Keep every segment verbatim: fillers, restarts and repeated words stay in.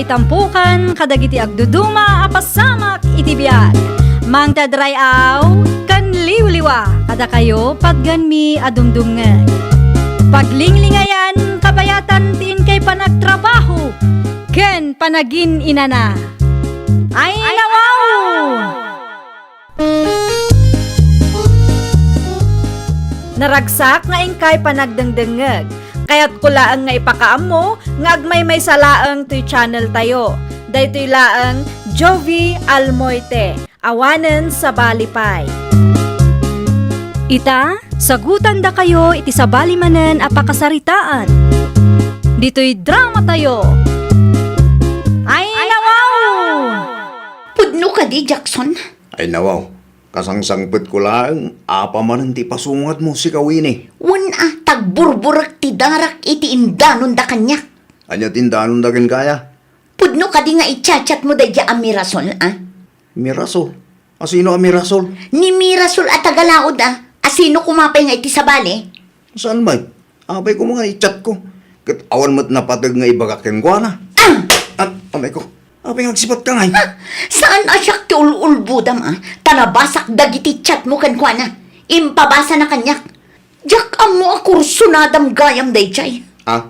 Itampukan kadagiti agduduma a pasamak iti biag. Mangted ray-aw ken liwliwa kadakayo patganmi a dumdumngeg. Paglinglingayan kabayatan ti inkay panagtrabaho ken panagin-inana. Ay, nawaw! Naragsak nga inkay panagdengdengngeg. Kayatko laeng nga ipakaammo nga agmaymaysa laeng toy channel tayo. Daytoy laeng Jovie Almoite, awanen sabali pay. Ita, sagutandakayo iti sabali manen a pakasaritaan. Ditoy drama tayo. Ay, nawaw! Pudno kadi, Jackson? Ay, nawaw. Kasangsangpetko laeng, apay manen ti pasungatmo, sika Winnie? Wen a, tagburburek ti darak iti indanonda kaniak. Ania ti indanonda kenka, aya? Pudno kadi nga i-chat-chatmo daydiay a Mirasol, a? Mirasol? A sino a Mirasol? Ni Mirasol a taga-Laod, a. A sino koma pay nga iti sabali? Saan met? Apay koma nga i-chatko. Ket awan met napateg nga ibagak kenkuana. Ah! Ah, amay ko. Apay nga agsipatka ngay? Ha? Saan a siak ti ul-ulbodam, a? Ta nabasak dagiti chatmo kenkuana. Impabasana kaniak. Diak ammo a kursunadam gayam daydiay. Ah?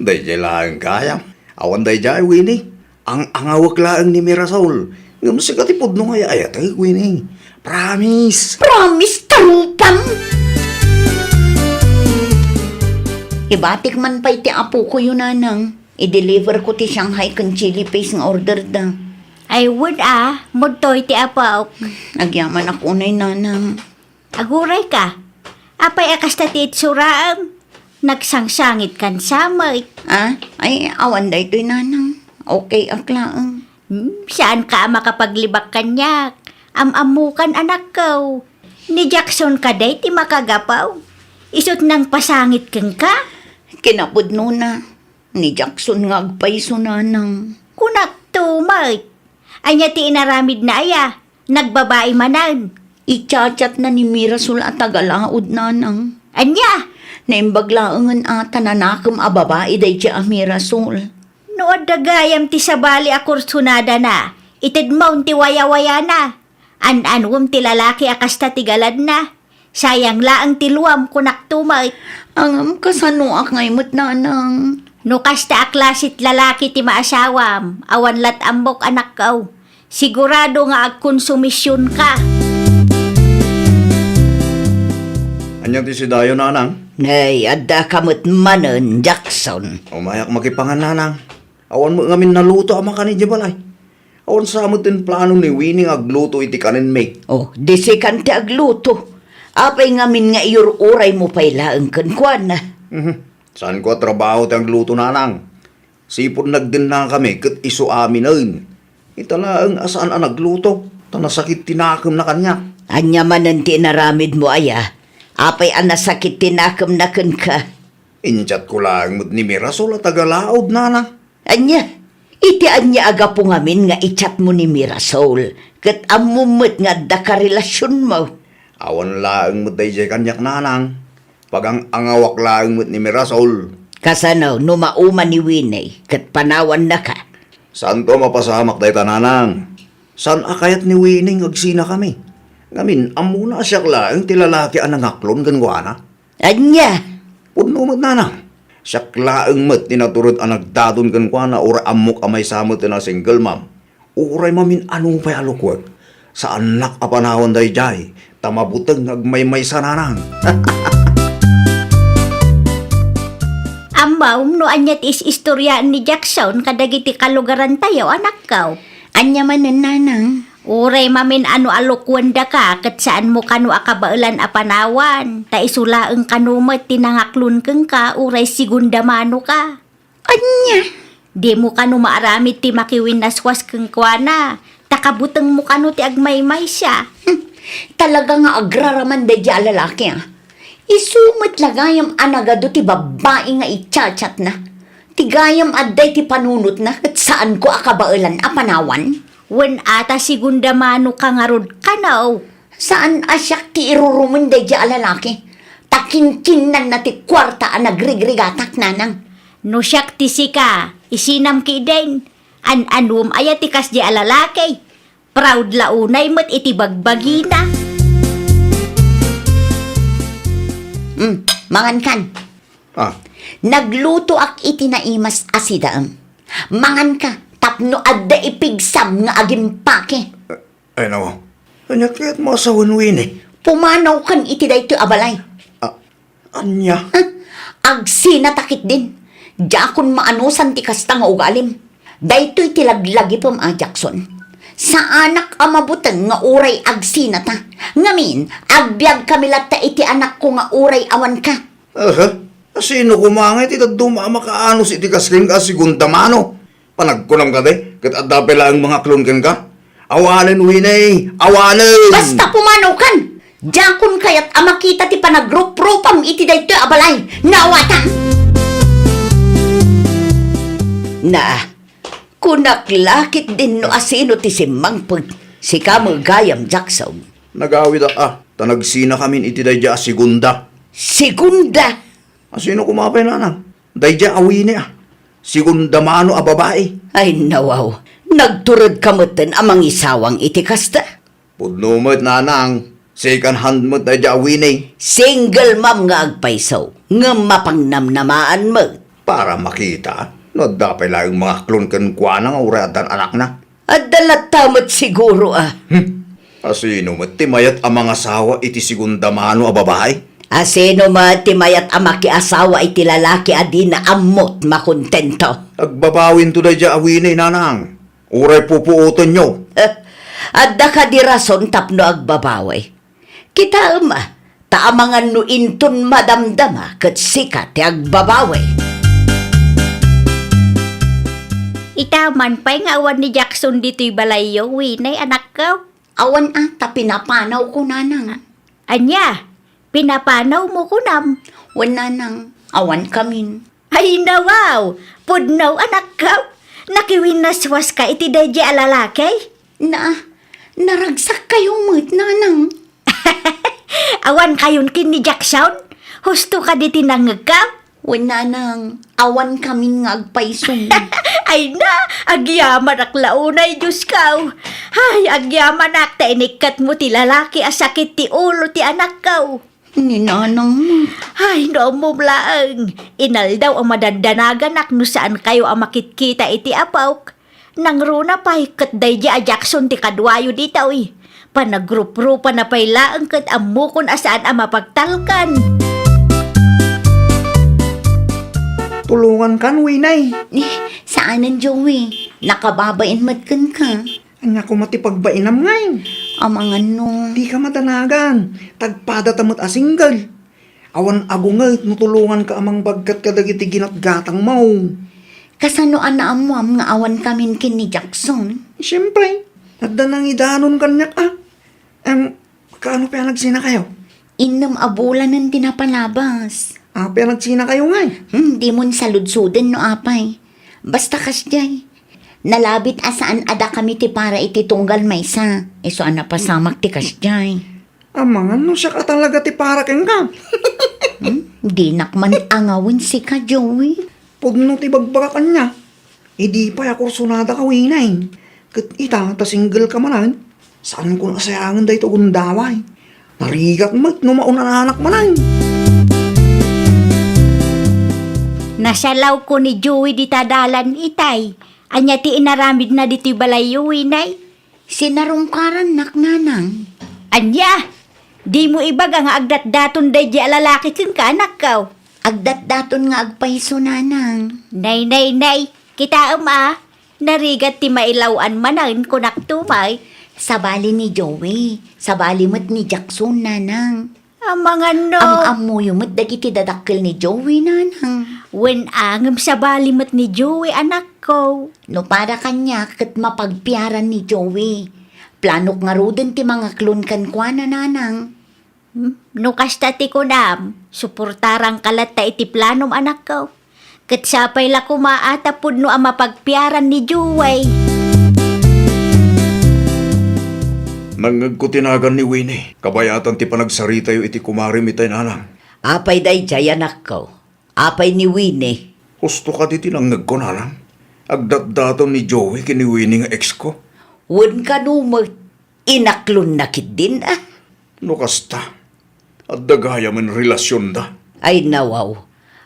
Daydiay laeng gayam. Awan daydiay, Winnie. Ang-angawek laeng ni Mirasol. Ngem sika ti pudno nga ay-ayatek, Winnie. Promise. Promise, tarupam! Ibatik man pay ti apokoyo, nanang. I-deliver ko ti Shanghai ken chili paste nga order da. Ay, wen a, mudtoy ti apok. Agyamanak unay, nanang. Aguray ka. Apay a kasta ti itsuraem? Nagsangsangit kan samay. Ah? Ay, awan daytoy, nanang. Okay ak laeng. Hmm, saan ka a makapaglibak kaniak? Am-ammokan, anakko. Ni Jackson kadi ti makagapu. Isu't nangpasangit kenka? Kinapudnona. Ni Jackson nga agpayso, nanang. Kunak to, met. Ania ti inaramidna, aya? Nagbabai manen. I-chat-chatna ni Mirasol a taga-Laod, nanang. Ania? Naimbag laengen a ta nanakem a babai daydiay a Mirasol. No adda gayam ti sabali a kursunadana, itedmon ti wayawayana. An-anuem ti lalaki a kasta ti galadna. Sayang laeng ti luam, kunak to met. Ngem kasanoak ngay met, nanang? No kasta a klase ti lalaki ti maasawam, awan lat ammok, anakko. Sigurado nga agkonsumisionka. Ania ti sidayo, nanang? Nay, adda ka met manen, Jackson. Umayak makipangan, nanang. Awan met ngamin naluto a makan idiay balay. Awan sa met ti plano ni Winnie nga agluto iti kanenmi. Oh, di sikan ti agluto. Apay ngamin nga iyur-uraymo pay laeng kenkuana? Mhm. Saanko a trabaho ti agluto, nanang. Sipud nagdennakami ket isu aminen. Ita laeng a saan a nagluto, ta nasakit ti nakemna kaniak. Ania manen ti inaramidmo, aya? Apay a nasakit ti nakemna kenka? Inchatko laeng met ni Mirasol a taga-Laod, nanang. Ania? Iti ania a gapu ngamin nga i-chatmo ni Mirasol, ket ammom met nga adda karelasionmo? Awan laeng met daydiay kaniak, nanang. Pagang-angawak laeng met ni Mirasol. Kasano no mauma ni Winnie ket panawannaka? Saanto a mapasamak dayta, nanang. Saan a kayat ni Winnie nga agsinakami. Ngamin, ammona a siak laeng ti lalaki a nangaklon kenkuana. Ania? Pudno met, nanang. Siak laeng met ti natured a nagdadon kenkuana, uray ammok a maysa met a single mom. Uray mamin-ano pay a lukuek. Saannak a panawan daydiay, ta mabuteng nga agmaymaysa, nanang. Ammom no ania ti is-istoriaan ni Jackson kadagiti kalugarantayo, anakko? Ania manen, nanang? Uray mamin-ano a lukuendaka ket saanmo kano a kabaelan a panawan, ta isu laeng kano met ti nangaklon kenka uray segunda mano ka. Ania? Dimo kano maaramid ti makiwinnaswas kenkuana, ta kabutengmo kano ti agmaymaysa. Hmm, talaga nga agraraman daydiay a lalaki, a. Isu met la gayam a nagadu ti babbai nga i-chat-chatna. Ti gayam adda iti panunotna ket saanko a kabaelan a panawan. Wen a ta segunda mano ka ngarud kano. Saan a siak ti irurumen daydiay a lalaki, ta kinkinnanna ti kuarta a nagrigrigatak, nanang. No siak ti sika, Isinam ketdin, an-anuem aya ti kasdiay a lalaki? Proud la unay met iti bagbagina. Mm, mangankan. Ah. Naglutoak iti naimas a sidaem. Manganka tapno adda ipigsam nga agimpake. Ay, nawa. Ania ket masawen, Winnie? Pumanawkan iti daytoy a balay. Ah, ania? Ah, agsinata ketdin. Diakon maanusan ti kasta nga ugalim. Daytoy ti laglagipem a Jackson. Saanak a mabuteng nga uray agsinata. Ngamin, agbiagkami latta iti anakko nga uray awanka. Aha. Asino koma ngay ti dadduma a makaanus iti kas kenka a segunda mano? Panagkunam kadi, ket adda pay laeng mangaklon kenka? Awanen, Winnie! Awanen! Basta pumanawkan! Diakon kayat a makita ti panagruprupam iti daytoy a balay. Naawatan! Na, kunak la ketdin no asino ti simmangpet. Sika met gayam, Jackson. Nagawidak a, ta nagsinakamin iti daydiay a segunda. Segunda? Asino koma pay, nanang? Daydiay a Winnie a. Segunda mano a babai. Ay, nawaw. Nagturedka metten a mangisawang iti kasta? Pudno met, nanang. Second hand met daydiay a Winnie. Single mom nga agpayso. Ngem mapangnamnamaan met. Para makita no adda pay laeng mangaklon kenkuana nga uray addan anakna. Adda latta met siguro a. Hmm. Asino met ti mayat a mangasawa iti segunda mano a babai? Asino met ti mayat a makiasawa iti lalaki a dina ammot makontento? Agbabawinto daydiay a Winnie, nanang. Uray pupuotenyo. Eh, adda kadi rason tapno agbabawi? Kitaem a, ta amangan no inton madamdama ket sika ti agbabawi. Ita man pay nga awan ni Jackson ditoy balayyo, Winnie, anakko? Awan a, ta pinapanawko, nanang. Ania? Pinapanawmo kunam? Wen, nanang, awankamin. Ay, nawaw! Pudno, anakko! Nakiwinnaswaska iti daydiay a lalaki? Na, naragsakkayo met, nanang. Awankayon ken ni Jackson? Husto kadi ti nangngegko? Wen, nanang, awankamin nga agpayso. Ay na, agyamanak la unay, Diosko. Ay, agyamanak ta inikkatmo ti lalaki a sakit ti ulo ti anakko. Ni nanang met. Ay, no ammom laeng, inaldaw a madadanaganak no saankayo a makitkita iti apok. Nangruna pay ket daydiay a Jackson ti kaduayo ditoy. Panagruprupana pay laeng ket ammokon a saan a mapagtalkan. Tulongankan, Winnie. Eh, saanen, Joey. Nakababain met kenka. Ania koma ti pagbainam ngay? Amangan no. Dika madanagan. Tagpadata met a single. Awan agunget no tulonganka a mangbaggat kadagiti ginatgatangmo. Kasano a naammoam nga awankamin ken ni Jackson? Siempre, adda nangidanon kaniak a. Em, kaano pay a nagsinakayo? Innem a bulanen ti napalabas. Apay a nagsinakayo ngay? Hmm, dimon saludsoden no apay. Basta kasdiay. Nalabit a saan a dakami ti para iti tunggal maysa. Isu a napasamak ti kasdiay. Amangan no siak a talaga ti para kenka. Hmm? Dinak man angawen sika, Joey. Pudno ti bagbagak ania. Idi pay a kursunada ka, Winnie. Ket ita, ta single ka manen. Saankon a sayangen daytoy a gundaway. Narigat met no maunananak manen. Nasalawko ni Joey dita dalan itay. Ania ti inaramidna ditoy balayyo, Winnie? Sinarungkarannak, nanang. Ania? Dimo ibaga nga agdatdaton daydiay a lalaki kenka, anakko? Agdatdaton nga agpayso, nanang. Nay, nay, nay. Kitaem a, narigat ti mailaw-an manen, kunak tumay. Sabali ni Joey, sabali met ni Jackson, nanang. Amangan no. Am-ammoyo met dagiti dadakkel ni Joey, nanang. Wen a, ngem sabali met ni Joey, anakko. No para kaniak ket mapagpiaran ni Joey. Planok ngaruden ti mangaklon kenkuana, nanang. Hmm? No kasta ti kunam, suportaranka latta iti planom, anakko. Ket sapay la koma a ta pudno a mapagpiaran ni Joey. Nangngegko ti nagan ni Winnie. Kabayatan ti panagsaritayo iti kumarim itay, nanang. Apay daydiay, anakko? Apay ni Winnie? Husto kadi ti nangngegko, nanang. Agdatdaton ni Joey ken ni Winnie nga ex ko. Wen kano met, inaklonna ketdin a. No kasta, adda gayamen relasionda. Ay nawaw,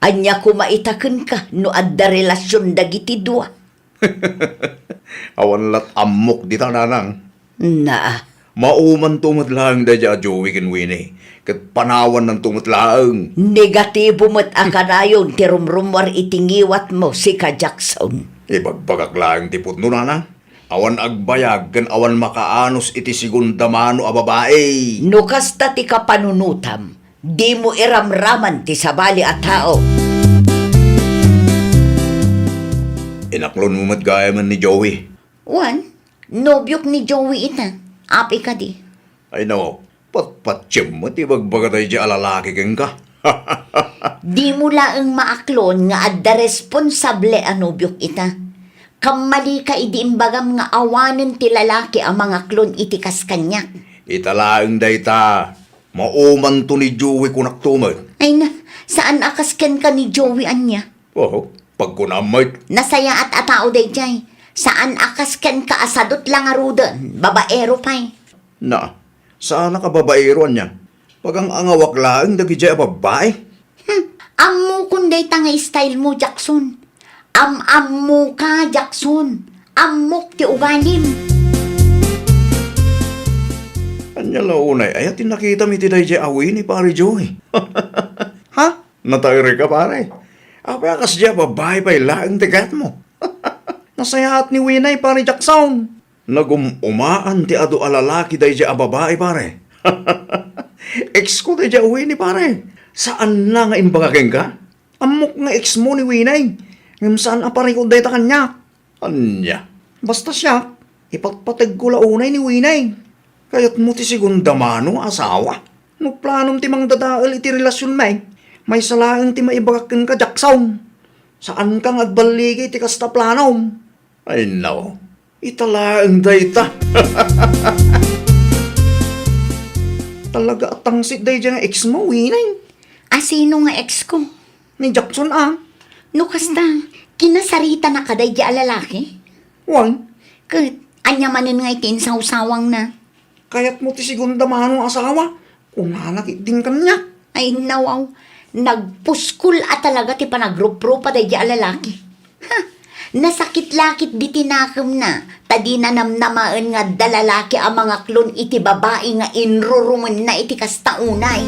ania koma ita kenka no adda relasion dagiti dua? Awan lat ammok dita, nanang. Naa. Maumanto met laeng daydiay a Joey ken Winnie, ket panawannanto met laeng. Negatibo met a kanayon ti rumrummuar iti ngiwatmo, sika Jackson. Ibagbagak laeng ti pudno, nanang. Awan agbayag ken awan makaanus iti segunda mano a babai. No kasta ti kapanunotam, dimo iramraman ti sabali a tao. Inaklonmo met gayamen ni Joey. Wen, nobiok ni Joey ita. Apay kadi? Ay no, patpatiem met ti ibagbaga daydiay a lalaki kenka. Dimo laeng maaklon nga adda responsable a nobiok ita. Kammalika idi imbagam nga awanen ti lalaki a mangaklon iti kas kaniak. Ita laeng dayta, maumanto ni Joey kunakto met. Ay na, saan a kas kenka ni Joey ania? Oho, pagkunam met. Nasayaat a tao daydiay. Saan a kas kenka a sadut la ngaruden, babaero pay. Na, saanak a babaero ania? Pagang-angawak laeng dagidiay a babbai. Hmm, ammokon dayta nga style mo, Jackson. Am-ammoka, Jackson. Ammok ti ugalim. Ania la unay aya ti nakitam iti daydiay a Winnie, Pare Joey? Ha? Nataerka, pare? Apay a kasdiay a babbai pay laeng ti kayatmo? Nasayaat ni Winnie, Pare Jackson. Nagum-umaan ti adu a lalaki daydiay a babai, pare. Ex ko daydiay a Winnie, pare. Saanna nga imbaga kenka? Ammok nga ex mo ni Winnie. Ngem saan a parikut dayta kaniak. Ania? Basta siak, ipatpategko la unay ni Winnie. Kayatmo ti segunda mano a asawa? No planom ti mangdadael iti relasionmi, maysa laeng ti maibagak kenka, Jackson. Saanka nga agballigi iti kasta planom. Ay, no. Ita laeng dayta. Talaga a tangsit daydiay nga ex mo, Winnie. A sino nga ex ko? Ni Jackson, a. No kasta, kinasaritanaka daydiay a lalaki? Wen. Ket, ania manen nga iti insawsawangna? Kayatmo ti segunda mano a asawa? Kunana ketdin kaniak. Ay, nawaw. Nagpuskol a talaga ti panagruprupa daydiay a lalaki. Ha! Nasakit la ketdi ti nakemna, ta dina namnamaen nga adda lalaki a mangaklon iti babai nga inrurumenna iti kasta unay.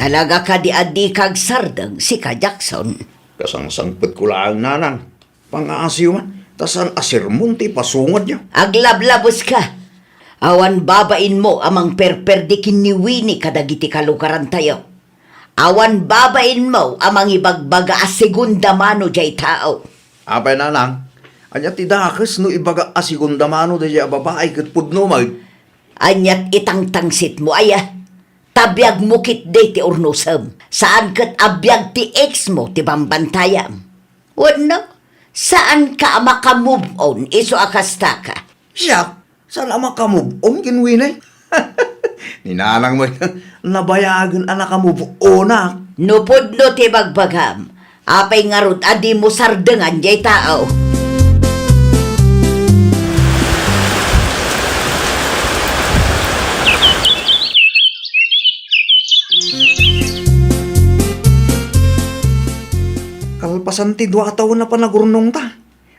Talaga kadi a dika agsardeng, sika Jackson? Kasangsangpetko laeng, nanang. Pangaasiyo man, ta saan a sermon ti ipasungadyo. Aglablabeska! Awan babainmo a mangperperdi ken ni Winnie kadagiti kalugarantayo. Awan babainmo a mangibagbaga a segunda mano diay tao. Apay, nanang, ania ti dakes no ibaga a segunda mano daydiay a babai ket pudno met? Aniat itangtangsitmo aya? Ta biagmo ketdi ti urnosem. Saan ket a biag ti ex mo ti bambantayam. Wenno, saanka a maka-move on isu a kastaka? Siak? Saan a maka-move on ken Winnie? Ni nanang met, nabayagen a naka-move onak. No pudno ti bagbagam, apay ngarud a dimo sardengan diay tao? Kalpasan ti dua a tawen a panagurnongta,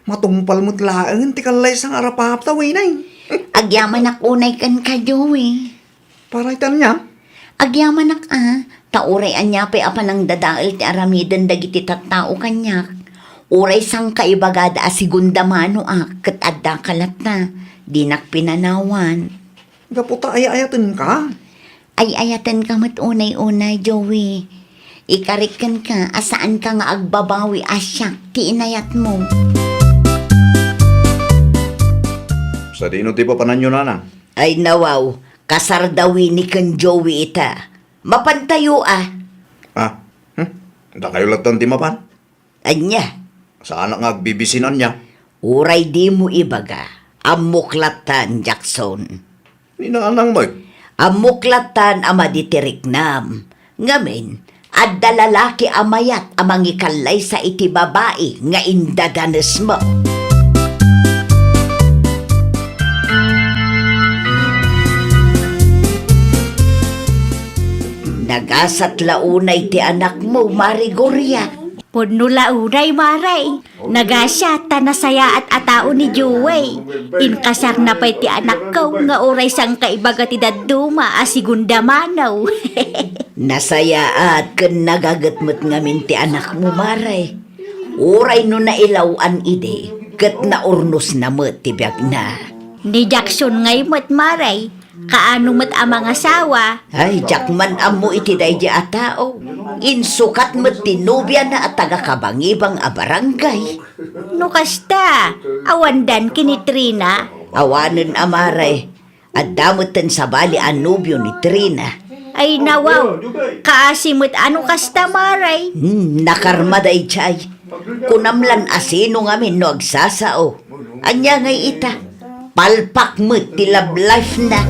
matungpal met laeng ti kallaysa nga arapapta, Winnie. Agyamanak unay kenka, Joey. Para iti ania? Agyamanak a, ta uray ania pay a panangdadael ti aramiden dagiti tattao kaniak. Uray sangka ibagada a segunda mano a ket addaka latta, dinak pinanawan. Gapu ta ay-ayatenka. Ay-ayatenka met unay-unay, Joey. Ikarik kenka a saanka nga agbabawi a siak ti inayatmo. Sadino ti papananyo, nanang? Ay nawaw, kasar da Winnie ken Joey ita. Mapantayo a. Ah, hmm? Dakayo lattan ti mapan? Ania? Saanak nga agbibisin ania? Uray dimo ibaga, ammok lattan, Jackson. Ni nanang met? Ammok lattan a madi ti riknam. Ngamin, Adda lalaki a mayat a mangikallaysa iti babai nga indadanesmo. Nagasat la unay ti anakmo, Mare Gloria. Pudno la unay, Mare. Nagasiat ta nasayaat a tao ni Joey. Inkasarna pay ti anakko nga uray sangkaibaga ti dadduma a segunda mano. Nasayaat ken nagaget met ngamin ti anakmo, Mare. Uray no nailaw-an idi, ket naurnosna met ti biagna. Ni Jackson ngay met, Mare. Kaano met a mangasawa? Ay, diak man ammo iti daydi a tao. Insukat met ti nobiana a taga-Kabangibang a barangay. No kasta, awandan ken ni Trina? Awanen a, Mare. Adda metten sabali a nobio ni Trina. Ay, nawaw. Kaasi met a no kasta, Mare. Hmm, nakarma daydiay. Kunam lan a sino ngamin no agsasao. Ania ngay ita? Palpak met ti love life na.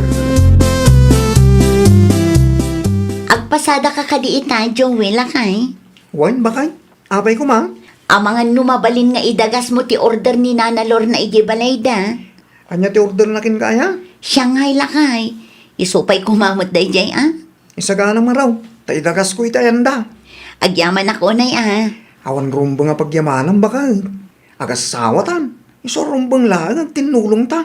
Agpasadaka kadi ita, Joey, lakay? Wen, bakay? Apay koma? Amangan no mabalin nga idagasmo ti order ni Nana Lorna idiay balayda. Ania ti orderna kenka aya? Shanghai, lakay. Isu pay koma met daydiay, a? Isaganam ngarud, ta idagasko iti ayanda. Agyamanak unay, a. Awan rumbeng a pagyamanam, baket. Agasawatan. Isu a rumbeng laeng agtinnulongta.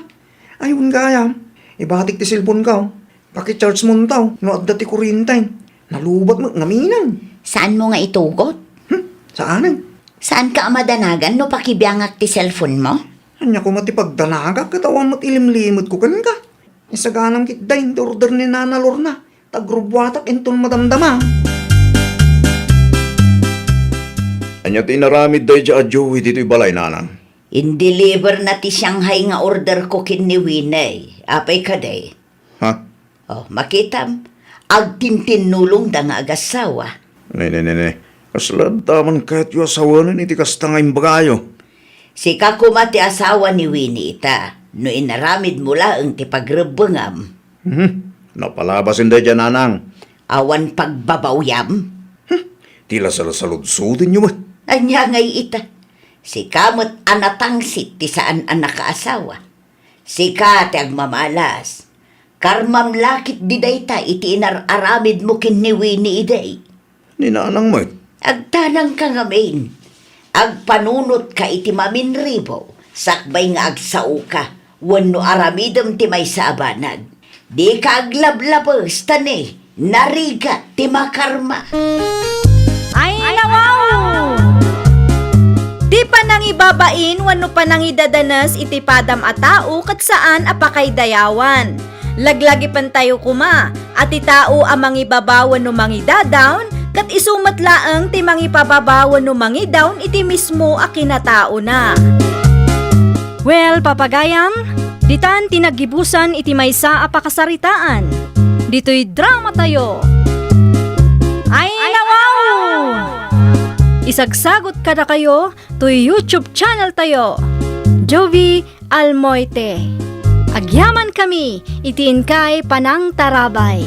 Ay, wen gayam, ibatik ti cellphone-ko. Paki-charge-monto no adda ti kurrente. Nalubat met ngaminen. Saanmo nga itugot? Hmm, saanen. Saanka a madanagan no pakibiangak ti cellphone-mo? Ania koma ti pagdanagak ket awan met ilimlimetko kenka. Isaganam ketdin ti order ni Nana Lorna, ta agrubbuatak inton madamdama. Ania ti inaramid daydiay a Joey ditoy balay, nanang? Indeliverna ti Shanghai nga orderko ken ni Winnie. Apay kadi? Ha? Oh, makitam, agtintinnulongda nga agassawa. Ne, ne, ne, ne. Kasla adda man kayatyo a sawen iti kasta nga imbagayo? Sika koma ti asawa ni Winnie ita, no inaramidmo laeng ti pagrebbengam. Mhm. Napalabasen daydiay, nanang. Awan pagbabawyam? Hmm. Ti la salsaludsodenyo met. Ania ngay ita? Sika met a natangsit ti saan a nakaasawa. Sika ti agmamalas. Karmam la ketdi dayta iti inar-aramidmo ken ni Winnie idi. Ni nanang met. Agtanangka ngamin. Agpanunotka iti maminribo, sakbay nga agsaoka, wenno aramidem ti maysa a banag. Dika aglablabes, ta ni, narigat ti makarma. Ay, nawaw! Ti panangibabain wenno panangidadanes iti padam a tao ket saan a pakaidayawan. Laglagipentayo koma a ti tao a mangibaba wenno mangidadawn, ket isu met laeng ti mangipababa wenno mangidawn iti mismo a kinataona. Well, papagayam, ditan ti naggibusan iti maysa a pakasaritaan. Ditoy dramatayo. Ay, nawaw! Isagsagot kadakayo toy YouTube channel tayo, Jovie Almoite. Agyamankami iti inkay panangtarabay.